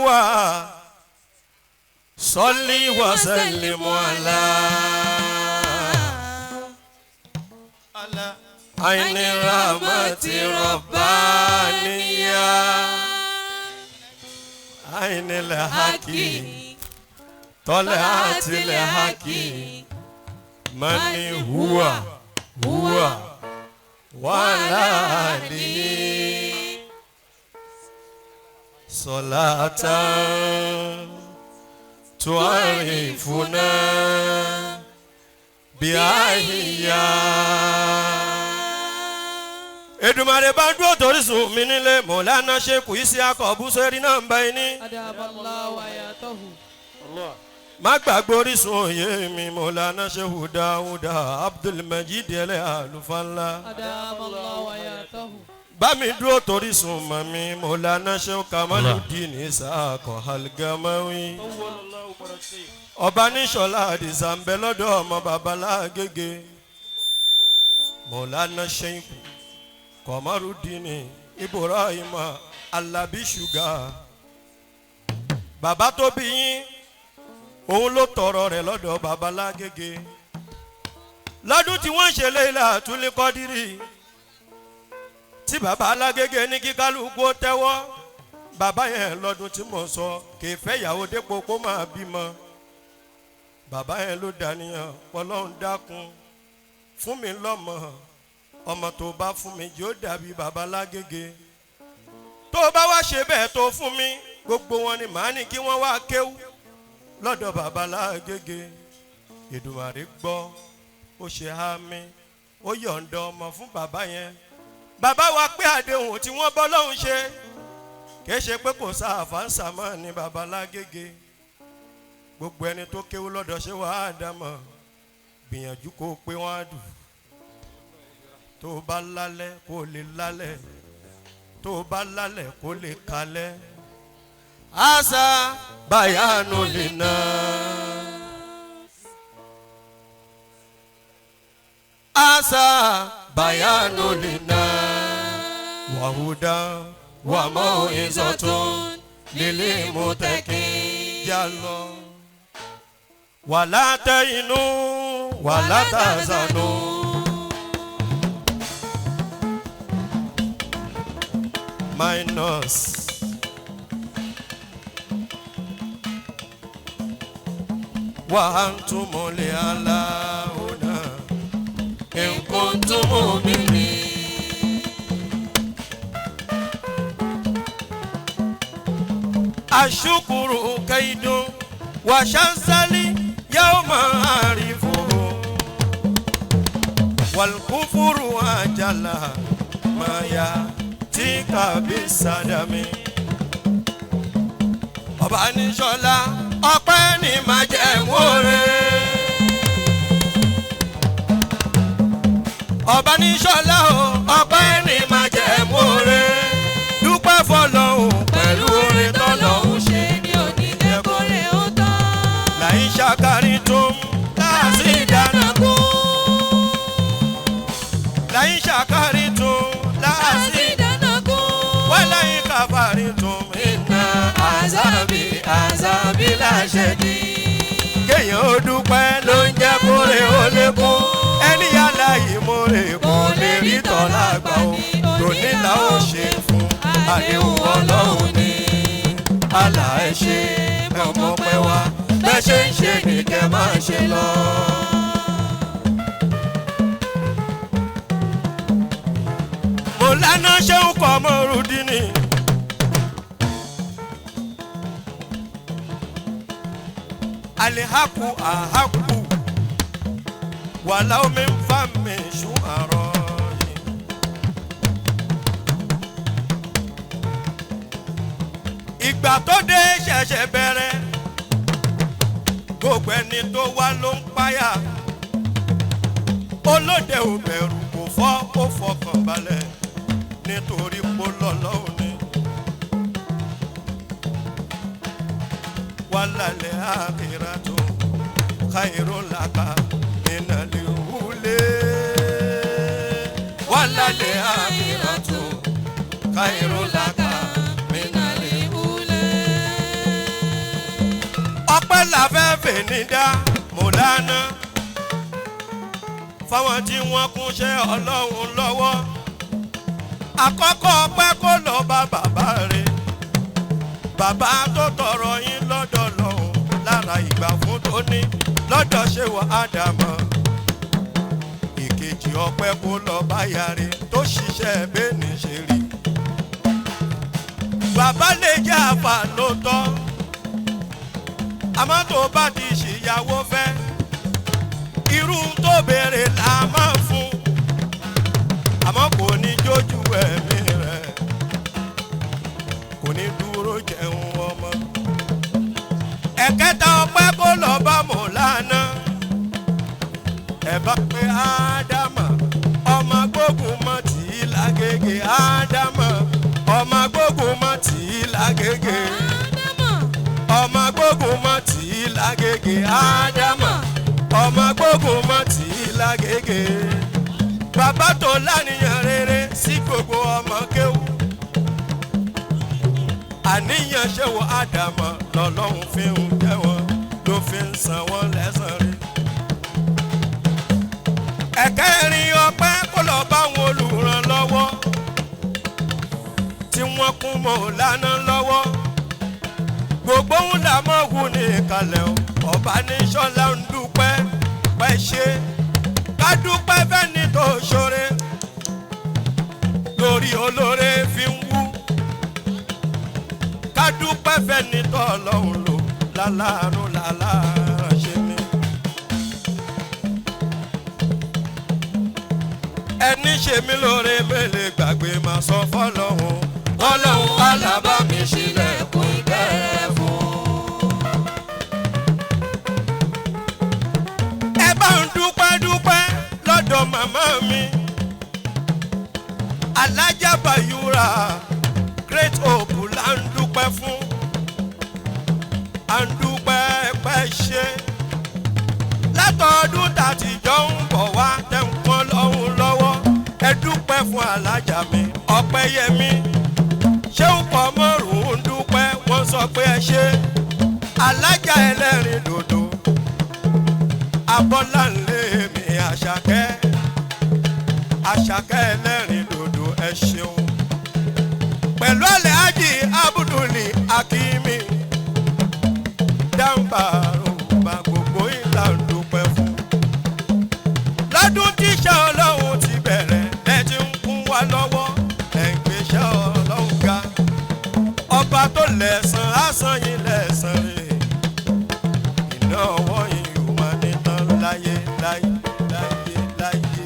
huwa salli wa sallimu ala aini rahmati rabbaniya aini lahaki tolati lahaki mani huwa huwa wala alihi salatan tuarifuna biahiya. Èdùmàrè bá dúró torí sùn mí nílé Mọ̀lánà Ṣékù Isiaka Búsẹ́rí náà ń bá yín. Má gbàgbé orísun òye mi Mọ̀lánà Ṣéhù Dáúdà Abdulmajid ẹlẹ́ àlùfáànlá. Bá mi dúró torí sùn mọ̀ mi Mọ̀lánà Ṣéhù Kamaludin Isaka Algamawi. Ọba níṣọ̀lá Àdìsá ń bẹ lọ́dọ̀ ọmọ babalágége. Mọ̀lánà Ṣéhù Kọmọrúdínì Ibrahim Alabi Sugar. Bàbá tó bí yín òun ló tọrọ rẹ̀ lọ́dọ̀ babalágége. Lọ́dún tí wọ́n ṣe Léílà Túlí Kọ́dírì tí babalágége ní kí kálukú ó tẹ́wọ́. Bàbá yẹn lọ́dún tí mo sọ kì í fẹ́ ìyàwó dépò kó máa bímọ. Bàbá yẹn ló dàníyàn Ọlọ́run dákun fún mi lọ́mọ. Ọmọ tó bá fún mi yóò dàbí babalágége. Tó bá wá ṣe bẹ́ẹ̀ tó fún mi gbogbo wọn ni màá ní kí wọ́n wá kéwú lọ́dọ̀ babalágége. Èdùmàrè gbọ́ ó ṣe àmì ó yọ̀ǹda ọmọ fún bàbá yẹn. Bàbá wa pé àdéhùn tí wọ́n bọ́ lọ́hùn ṣe kìí ṣe pé kò sáàfà ń sàmọ́ ní babalágége. Gbogbo ẹni tó kéwú lọ́dọ̀ ṣe wàá dàmọ̀ gbìyànjú kó pé wọ́n á dùn. Tó bá lálẹ́ kó lè lálẹ́ tó bá lálẹ́ kó lè kalẹ̀. Asa bayanu lina. Asa bayanu lina. Wàhúdà wàmọ́ ìzọ̀tún lílé mọ́tẹ́kì jalọ. Wàlá tẹ inú wàlá tàzánù. Minus wa antum li alauna in kuntum mu'minin. Ashukuru kaidun wa shansali yawma arifuhu wal kufuru ajala ma ya tí kàbí sàdámì. Ọba níṣọlá ọpẹ́ ní májẹ̀mú rẹ̀. Ọba níṣọlá o ọpẹ́ ní májẹ̀mú rẹ̀. Dúpẹ́ fọlọ́hún pẹ̀lú orin tọ́lọ́hún ṣe ní òní jẹ́ kórè ó tán. Láì ṣàkárí tó ń láàsì ìdáná kú. Láì ṣàkárí tó ń láàsì ìdáná kú. walayi kafaritum inna azabi azabi la shadid. Kéèyàn ó dúpẹ́ ló ń jẹ́ kóre ó lékún. Ẹni yàrá ìmúre kò lè rí tọ́lá gbà ó. Tòní là ó ṣe fún àdéhùn Ọlọ́run ní. Àlà ẹ ṣe ẹ mọ̀ pẹ́ wá. Bẹ́ẹ̀ ṣe ń ṣe ní kẹ́ máa ṣe lọ. Mọ̀lánà Ṣéhù Kọmọrúdínì. Alihaku ahaku wàlá omi ń fa mi ṣú àrọ̀ yìí. Ìgbà tó dé ṣẹ̀ṣẹ̀ bẹ̀rẹ̀ gbogbo ẹni tó wá ló ń páyà. Olóde ò bẹ̀rù kò fọ́ ó fọkàn balẹ̀ nítorí pó lọ́lọ́hùn ni. Wàlálẹ̀ àkìrà tó káyìró làkà ìnàlẹ̀ òwúlé. Wàlálẹ̀ àkìrà tó káyìró làkà ìnàlẹ̀ òwúlé. ní dá mọ̀lánà fáwọn tí wọ́n kúnṣẹ́ ọlọ́run lọ́wọ́. Àkọ́kọ́ ọpẹ́ kó lọ bá bàbá rẹ̀, bàbá tó tọrọ yín lọ́dọ̀ lọ́hùn lára ìgbà fún tóní lọ́dọ̀ ṣé wọ Ádámọ̀. Ìkejì ọpẹ́ kó lọ bá yàrá tó ṣiṣẹ́ bẹ́ẹ̀ni ṣe rí. Bàbá lè jẹ́ àfà lóòótọ́, àmọ́ tó bá ti ṣìyàwó fẹ́, irú tó béèrè là máa fún, àmọ́ kò ní jójú ẹ̀mí rẹ̀, kò ní dúró jẹun ọmọ. Ẹ̀kẹta ọpẹ́ kó lọ bá Mọ̀lánà, ẹ bá pé Ádámà ọmọ gbógun mọ́ tì í lágége. Ádámà ọmọ gbógun mọ́ tì í lágége. Ọmọ gbógun mọ́ tì í lágége. Ádámà ọmọ gbógun mọ́ tì í lágége. Bàbá tó láníyàn rere sí gbogbo ọmọ kéwú, àníyàn ṣe wọ Ádámà lọ́lọ́run fi ń jẹ́ wọn, ló fi ń san wọ́n lẹ́san rí. Ẹ̀kẹrin ọpẹ́ kó lọ bá wọn olùrànlọ́wọ́ tí wọ́n kún Mọ̀lánà lọ́wọ́. Gbogbo ń là mọ́ wù ní ìkàlẹ̀ o, ọba ní sọ́lá ń dúpẹ́ pẹ́ ṣe. Ká dúpẹ́ fẹ́ni tó ṣoore lórí olóore fi ń wú. Ká dúpẹ́ fẹ́ni tó ọlọ́run lò láláàánú láláàrán ṣe ni. Ẹni ṣe mí lóore mélòó gbàgbé máa sọ fọlọ́hún. Ọlọ́run alábá mi ṣílẹ̀kùn ìkẹ́ fún. Ẹ bá ń dúpẹ́ dúpẹ́ lọ́dọ̀ màmá mi, Alájà Bayura Great Hope là ń dúpẹ́ fún. À ń dúpẹ́ pẹ́ ṣe látọdún tàtijọ́ ń bọ̀ wá tẹ̀ ń pọ́n lọ́hùn lọ́wọ́. Ẹ dúpẹ́ fún alájà mi Ọpẹ́yẹmí, ṣé ń pọ̀ mọ́rùn ún dúpẹ́, wọ́n sọ pé ẹ ṣe. Alájà ẹlẹ́rìn dòdò Abọ́láńlé mi Àṣàkẹ́, Àṣàkẹ́ ẹlẹ́rìn dòdò ẹ ṣeun. Pẹ̀lú Alhaji Abuduli Akimi dáńbàrò bá gbogbo ìlà ń dúpẹ́ fún. Lọ́dún tíṣà ọlọ́run ti bẹ̀rẹ̀ lẹ́tí ń kún wa lọ́wọ́, ẹ̀ ń gbéṣẹ́ ọlọ́run ga. Ọba tó lẹ̀sán á san yín lẹ̀san rẹ̀. Iná ọwọ́ yìí ò máa ní tán láyé láyé láyé láyé.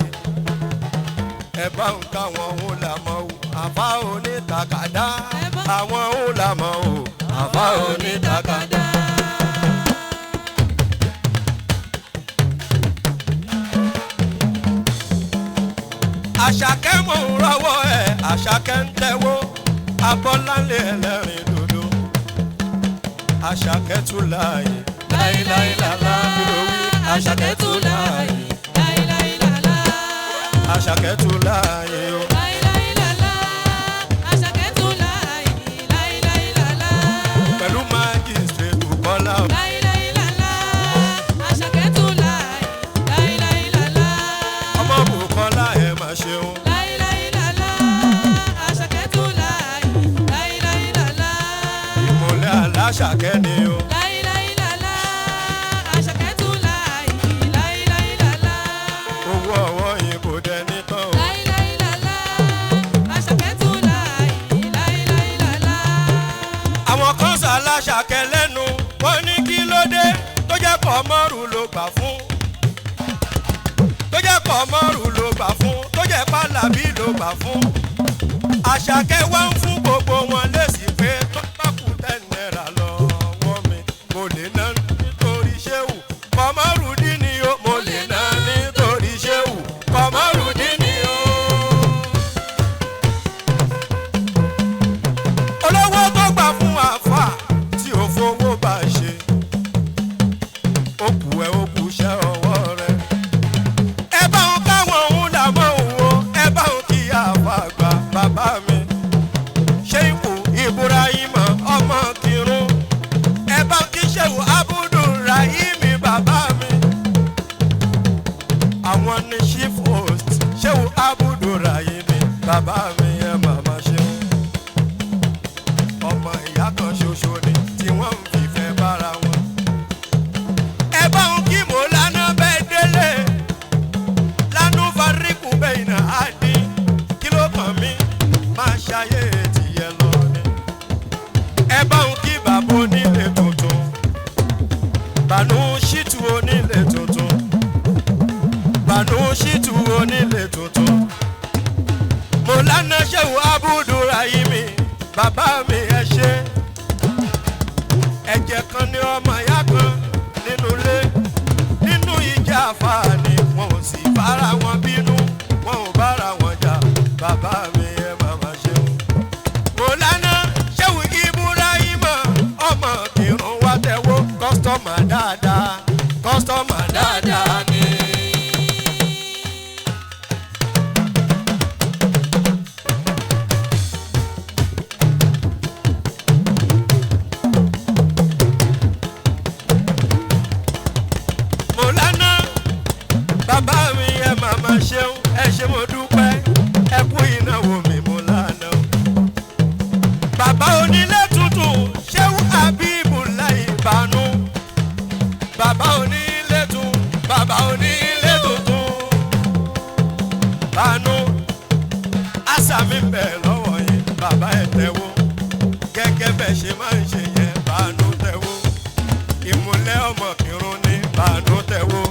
Ẹ bá ń káwọn òun là mọ́ o, àfa onítàkàdá. Àwọn òun là mọ́ o, àfa onítàkàdá. Àṣàkẹ́ mò ń rọwọ́ ẹ̀, Àṣàkẹ́ ń tẹ́wọ́, Abọ́láńlé ẹlẹ́rìn dòdò. Àṣàkẹ́ tún láàyè láíláílálá, kí ló wí? Àṣàkẹ́ tún láàyè láíláílálá. Àṣàkẹ́ tún láàyè o. Láíláílálá. Àṣàkẹ́ tún láàyè láíláílálá. Pẹ̀lú májísírèètì Bùkọ́lá o. Láíláílálá. Àṣàkẹ́ tún láàyè láíláílálá. Ọmọ Bùkọ́lá ẹ̀ máa ṣeun. Láíláílálá. Àṣàkẹ́ tún láàyè láíláílálá. Ìmùlẹ̀ aláṣàkẹ́ ni o. Láíláílálá. Àṣàkẹ́ tún láàyè láíláílálá. Owó ọwọ́ yìí kò dẹni tán o. Láíláílálá. Àṣàkẹ́ tún láàyè láíláílálá. Àwọn kan ṣàlàṣàkẹ́ lẹ́nu, wọ́n ní kí ló dé tó jẹ́ Kọ́mọ́rù ló gbà fún. Tó jẹ́ Kọ́mọ́rù ló gbà fún, tó jẹ́ Pálàbí ló gbà fún. Àṣàkẹ́ wá ń fún gbogbo wọn lésì pé tó bá kú ₦10 lọ́wọ́ mi, mo lè ná nítorí ṣéwù. Kọ́mọ́rù dín ní o, mo lè ná nítorí ṣéwù. Kọ́mọ́rù dín ní o. Olówó tó gbà fún àáfà tí ò fowó bá ṣe, ó kù ẹ, ó kù iṣẹ́ ọwọ́ rẹ̀. Ẹ bá ń káwọn òun là mọ́ òun o, ẹ bá ń kí àáfà gbà bàbá mi. Ṣé ipò ìbò Ẹ̀jẹ̀ kan ní ọmọ ìyá kan nínú ilé, nínú ìjà àfààní, wọn ò sì bára wọn bínú, wọn ò bára wọn jà. Bàbá mi ẹ màmá ṣeun. Mọ̀lánà Ṣéwù Ibúráhímà ọmọ kìrún wá tẹ̀wó kọ́sítọ́mà dáadáa, kọ́sítọ́mà dáadáa ni. Mọ̀lánà bàbá mi ẹ màmá ṣeun, ẹ ṣé mo dúpẹ́, ẹ kú ìnáwó mi Mọ̀lánà o. Bàbá onílé tuntun Ṣéwù Abibu láì bánú. Bàbá onílé tun, bàbá onílé tuntun bánú. Àṣà mi ń bẹ lọ́wọ́ yín, bàbá ẹ̀ tẹ́wọ́. Gẹ́gẹ́ bẹ́ẹ̀ ṣe máa ń ṣe yẹn, bánú tẹ́wọ́. Ìmùlẹ̀ ọmọ kírun ní bánú tẹ́wọ́.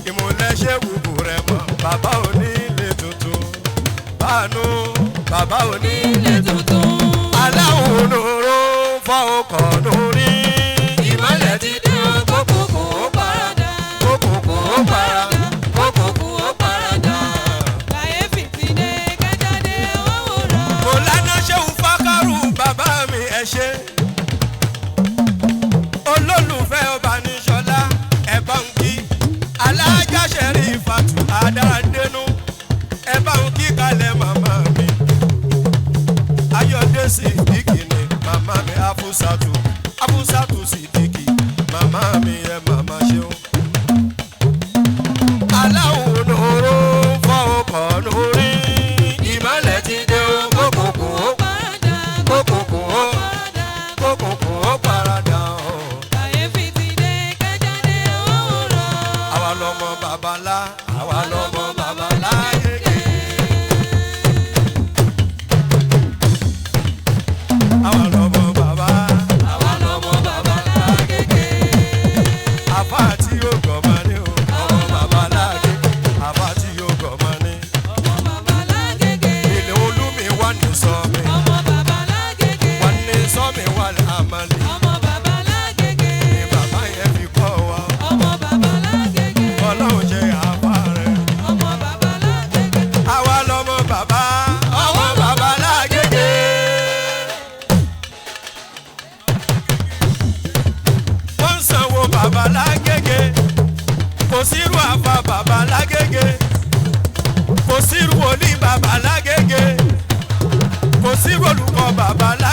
Ìmùlẹ̀ Ṣéwù rẹ̀ mọ̀, bàbá onílé tuntun bánú, bàbá onílé tuntun. Aláwo lóró fọ́ ọkọ̀ lórí. Ìmọ̀lẹ̀ ti dé o, kókòkò ó paradà. Kókòkò ó para. Kókòkò ó paradà. Kàyéfì ti dé, kẹjáde wọ́n wòran. Mọ̀lánà Ṣéwù Fákàrù bàbá mi ẹ ṣé. Olólùfẹ́ ọba ní Ṣọlá ẹ bá ń kí. Alájà Ṣẹ̀rí Ìfàtù Adáradénú ẹ bá ń kí kalẹ̀ màmá mi. Ayọ̀dé Sídìkì ni màmá mi Afúsàtù. Afúsàtù Sídìkì màmá mi ẹ màmá ṣeun. Aláwo lóró fọ́ ọkọ̀ lórí. Ìmọ̀lẹ̀ ti dé o, kókòkò ó Paradà, kókòkò ó paradà. kókòkò ó paradà o. Kàyéfì ti dé, kẹjáde wọ́n wòran. Àwa lọmọ babalá, àwa lọmọ babalá yege. Àwa lọmọ bàbá, Àwa lọmọ bàbá lágége. àfá tí yóò gọ̀mọ ní o, ọmọ babalá gègé. Àfá tí yóò gọ̀mọ ní. Ọmọ bàbá lágége. Ilé olúmi wà ní sọ́mi, Ọmọ bàbá lágége. wà ní sọ́mi wà ní àmàlẹ́. Ọmọ bàbá lágége. Ni bàbá yẹn fi kọ́ wa, Ọmọ bàbá lágége. Ọlọ́run ṣe àfá rẹ̀. Ọmọ bàbá lágége. Àwa lọmọ bàbá, ọmọ bàbá lágége. Wọ́n ń sanwó bàbá lágége, kò sírú àfa bàbá lágége, kò sírú wòlíì bàbá lágége, kò sírú olùkọ́ bàbá lágége.